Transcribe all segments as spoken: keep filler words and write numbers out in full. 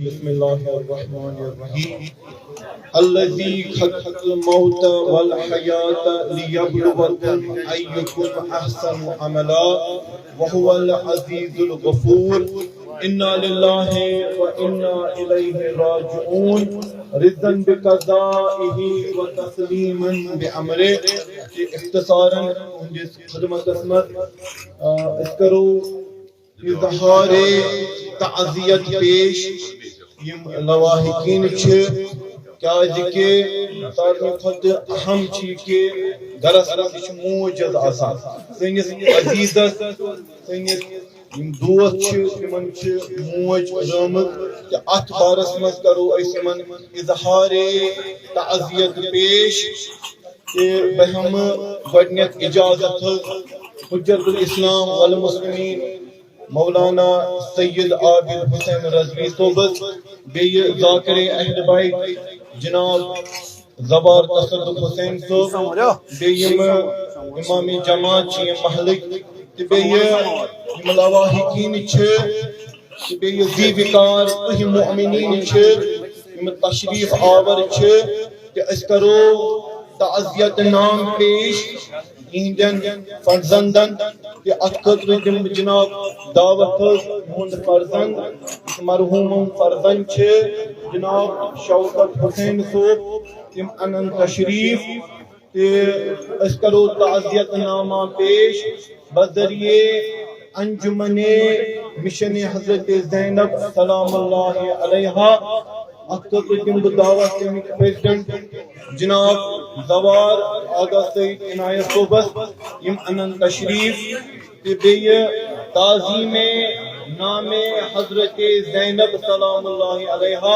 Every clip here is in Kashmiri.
بسم الله الرحمن الرحيم. الذي خلق الموت والحياة ليبلوكم أيكم أحسن عملا وهو العزيز الغفور. إنا لله وإنا إليه راجعون. رضا بقضائه وتسليما بأمره. اختصارا تُہنٛدِس خدمتس منٛز، آ، أسۍ کرو اظہار تعزیت پیش یِم لواحقین چھِ، کیازِ کہِ ساروی کھۄتہٕ اہم چھِ یہِ کہِ گرس منٛز چھِ موج حظ آسان۔ سٲنِس عزیزس، سٲنِس یِم دوست چھِ، تِمن چھِ موج رٲومٕژ، تہٕ اتھ بارس منٛز کرو أسۍ یِمن اظہار تعزیت پیش۔ تہٕ بہٕ ہٮ۪مہٕ گۄڈٕنٮ۪تھ اجازت حضرت الاسلام والمسلمین مولانا سید عابد حسین رضوی صٲبس، بیٚیہِ ذاکر اہل بیت جناب زوار تصدق حسین صٲب، بیٚیہِ یِم امام جماعت چھِ یِم محلٕکۍ، تہٕ بیٚیہِ یِم لواحقین چھِ، تہٕ بیٚیہِ ذی وقار تُہۍ مؤمنین چھِ، یِم تشریف آور چھِ، تہٕ أسۍ کرو تعزیت نام پیش یِہنٛدٮ۪ن فرزندن، تہٕ اتھ خٲطرٕ دِمہٕ بہٕ جناب دعوت حض، یِہُنٛد فرزند، یُس مرحوم فرزند چھِ جناب شوکت حسین صٲب، تِم انن تشریف۔ تہٕ أسۍ کرو تعزیت نامہ پیش بذریعہ انجمن مشن حضرت زینب سلام اللہ علیہا۔ اتھ خٲطرٕ دِمہٕ بہٕ دعوت تَمِکۍ پریزیڈنٹ جناب زوار آغا سید عنایت صٲبس، یِم انن تشریف۔ تہٕ بیٚیہِ تعظیم نام حضرت زینب سلام اللہ علیہا،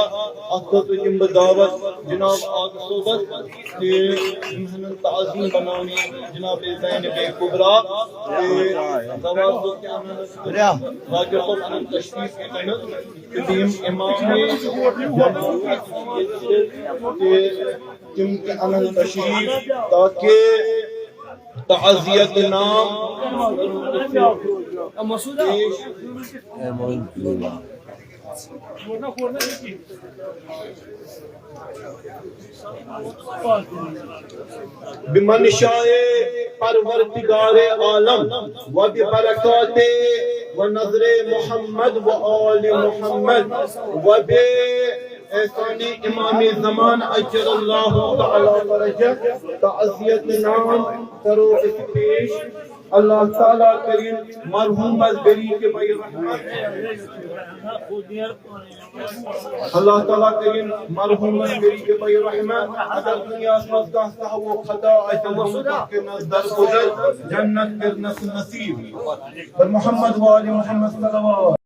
اتھ خٲطرٕ دِمہٕ بہٕ دعوت جناب آغا صٲبس تہٕ یِم ہنن تعظیم بناونہِ جناب زینب کبریٰ تہٕ زوار صٲب تہِ انن، ذاکر صٲب انن تشریف ییٚتٮ۪ن تہٕ بیٚیہِ یِم امام تہٕ تِم تہِ انن تشریف تاکہ تعزیت نام پیش۔ بمنشاء پروردگار عالم و ببرکات و نظر محمد و آل محمد و بہ احسان امام زمان عجل اللہ تعالی فرجہ، تعزیت نام کرو اس پیش۔ اللہ تعالیٰ کرین مرحومس بری کے بیر رحمت۔ اللہ تعالیٰ کرین مرحومس بری کے بیر رحمت۔ اگر دنیا منٛز کانٛہہ سہو خطا آسہِ، کرنس درگزر، جنت کرنس نصیب۔ پر محمد و آل محمد صلوات۔